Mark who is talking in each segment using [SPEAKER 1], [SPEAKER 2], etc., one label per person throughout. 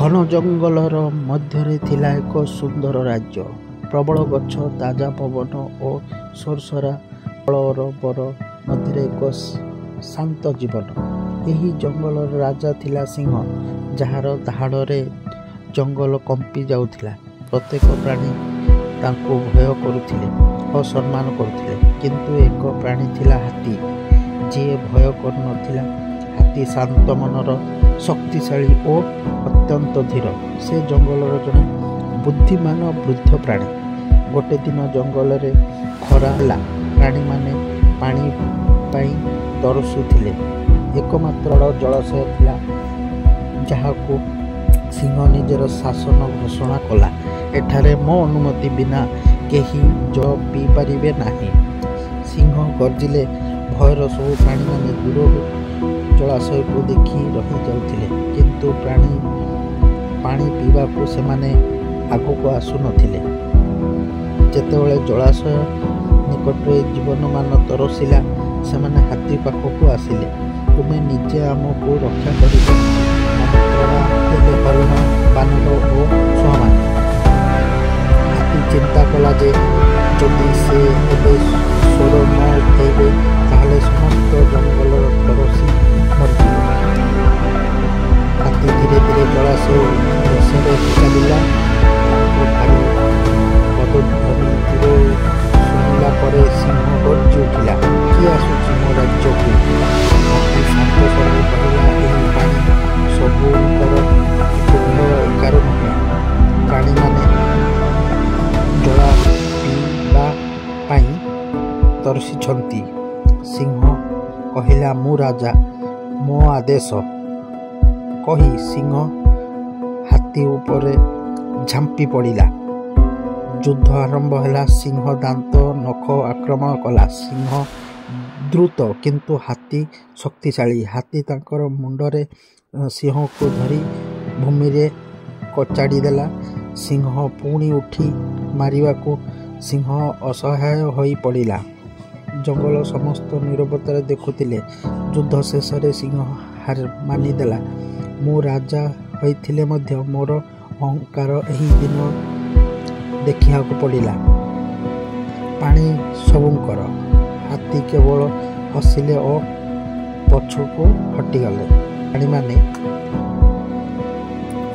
[SPEAKER 1] ଘନ ଜଙ୍ଗଲର ମଧ୍ୟରେ ଥିଲା ଏକ ସୁନ୍ଦର ରାଜ୍ୟ। ପ୍ରବଳ ଗଛ, ତାଜା ପବନ ଓ ସରସରା କଳରବର ମଧ୍ୟରେ ଏକ ଶାନ୍ତ ଜୀବନ। ଏହି ଜଙ୍ଗଲର ରାଜା ଥିଲା ସିଂହ, ଯାହାର ଦହାଡ଼ରେ ଜଙ୍ଗଲ କମ୍ପି ଯାଉଥିଲା। ପ୍ରତ୍ୟେକ ପ୍ରାଣୀ ତାଙ୍କୁ ଭୟ କରୁଥିଲେ ଓ ସମ୍ମାନ କରୁଥିଲେ। କିନ୍ତୁ ଏକ ପ୍ରାଣୀ ଥିଲା ହାତୀ, ଯିଏ ଭୟ କରୁନଥିଲା। ହାତୀ ଶାନ୍ତ ମନର, ଶକ୍ତିଶାଳୀ ଓ ଅତ୍ୟନ୍ତ ଧୀର। ସେ ଜଙ୍ଗଲର ଜଣେ ବୁଦ୍ଧିମାନ ବୃଦ୍ଧ ପ୍ରାଣୀ। ଗୋଟେ ଦିନ ଜଙ୍ଗଲରେ ଖରା ହେଲା। ପ୍ରାଣୀମାନେ ପାଣି ପାଇଁ ତରସୁଥିଲେ। ଏକମାତ୍ର ଜଳାଶୟ ଥିଲା, ଯାହାକୁ ସିଂହ ନିଜର ଶାସନ ଘୋଷଣା କଲା, "ଏଠାରେ ମୋ ଅନୁମତି ବିନା କେହି ଜଳ ପିଇପାରିବେ ନାହିଁ।" ସିଂହ ଗର୍ଜିଲେ। ଭୟରେ ସବୁ ପ୍ରାଣୀମାନେ ଦୂରରୁ ଜଳାଶୟକୁ ଦେଖି ରହିଯାଉଥିଲେ। କିନ୍ତୁ ପାଣି ପିଇବାକୁ ସେମାନେ ଆଗକୁ ଆସୁନଥିଲେ। ଯେତେବେଳେ ଜଳାଶୟ ନିକଟରେ ଜୀବମାନେ ତରସିଲା, ସେମାନେ ହାତୀ ପାଖକୁ ଆସିଲେ। "ତୁମେ ନିଜେ ଆମକୁ ରକ୍ଷା କରିବ," ମନ୍ତ୍ରଣା ଦେଲେ ହରିଣ, ବାନର ଓ ଶୁଆମାନେ। ହାତୀ ଚିନ୍ତା କଲା ଯେ ଯଦି ସେ ଏବେ ସ୍ୱର ନ ଉଠାଇବେ, ତାହେଲେ ସମସ୍ତ ଜଙ୍ଗଲ ତରସି ମରିଯିବ। ହାତୀ ଧୀରେ ଧୀରେ ଜଳାଶୟ ଉଦ୍ଦେଶ୍ୟରେ ଚାଲିଲା। ତାଙ୍କ ଭାରୀ ପଦଧ୍ୱନି ଦୂରରୁ ଶୁଣିଲା ପରେ ସିଂହ ଗର୍ଜି ଉଠିଲା, "କିଏ ଆସୁଛି ମୋ ରାଜ୍ୟକୁ?" ହାତୀ ଶାନ୍ତ ସ୍ୱରରେ କହିଲା, "ଏହି ପାଣି ସବୁଙ୍କର, ତୁମ୍ଭ ଏକାର ନୁହେଁ। ପ୍ରାଣୀମାନେ ଜଳ ପିଇବା ପାଇଁ ତରସିଛନ୍ତି।" ସିଂହ କହିଲା, "ମୁଁ ରାଜା, ମୋ ଆଦେଶ।" କହି ସିଂହ ହାତୀ ଉପରେ ଝାମ୍ପି ପଡ଼ିଲା। ଯୁଦ୍ଧ ଆରମ୍ଭ ହେଲା। ସିଂହ ଦାନ୍ତ, ନଖ ଆକ୍ରମଣ କଲା। ସିଂହ ଦ୍ରୁତ, କିନ୍ତୁ ହାତୀ ଶକ୍ତିଶାଳୀ। ହାତୀ ତାଙ୍କର ମୁଣ୍ଡରେ ସିଂହକୁ ଧରି ଭୂମିରେ କଚାଡ଼ି ଦେଲା। ସିଂହ ପୁଣି ଉଠି ମାରିବାକୁ ସିଂହ ଅସହାୟ ହୋଇ ପଡ଼ିଲା। ଜଙ୍ଗଲର ସମସ୍ତେ ନୀରବତାରେ ଦେଖୁଥିଲେ। ଯୁଦ୍ଧ ଶେଷରେ ସିଂହ ହାର ମାନିଦେଲା, "ମୁଁ ରାଜା ହୋଇଥିଲେ ମଧ୍ୟ ମୋର ଅହଙ୍କାର ଏହି ଦିନ ଦେଖିବାକୁ ପଡ଼ିଲା। ପାଣି ସବୁଙ୍କର।" ହାତୀ କେବଳ ହସିଲେ ଓ ପଛକୁ ହଟିଗଲେ। ପ୍ରାଣୀମାନେ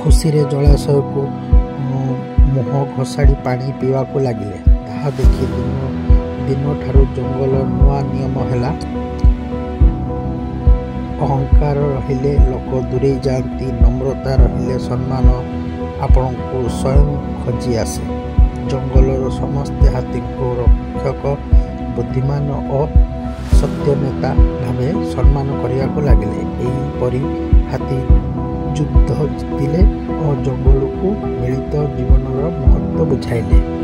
[SPEAKER 1] ଖୁସିରେ ଜଳାଶୟକୁ ମୁହଁ ଘୋଷାଡ଼ି ପାଣି ପିଇବାକୁ ଲାଗିଲେ। ତାହା ଦେଖି ଦିନଠାରୁ ଜଙ୍ଗଲର ନୂଆ ନିୟମ ହେଲା, ଅହଙ୍କାର ରହିଲେ ଲୋକ ଦୂରେଇ ଯାଆନ୍ତି, ନମ୍ରତା ରହିଲେ ସମ୍ମାନ ଆପଣଙ୍କୁ ସ୍ୱୟଂ ଖୋଜି ଆସେ। ଜଙ୍ଗଲର ସମସ୍ତେ ହାତୀଙ୍କୁ ରକ୍ଷକ, ବୁଦ୍ଧିମାନ ଓ ସତ୍ୟ ନେତା ଭାବେ ସମ୍ମାନ କରିବାକୁ ଲାଗିଲେ। ଏହିପରି ହାତୀ ଯୁଦ୍ଧ ଜିତିଲେ ଓ ଜଙ୍ଗଲକୁ ମିଳିତ ଜୀବନର ମହତ୍ତ୍ୱ ବୁଝାଇଲେ।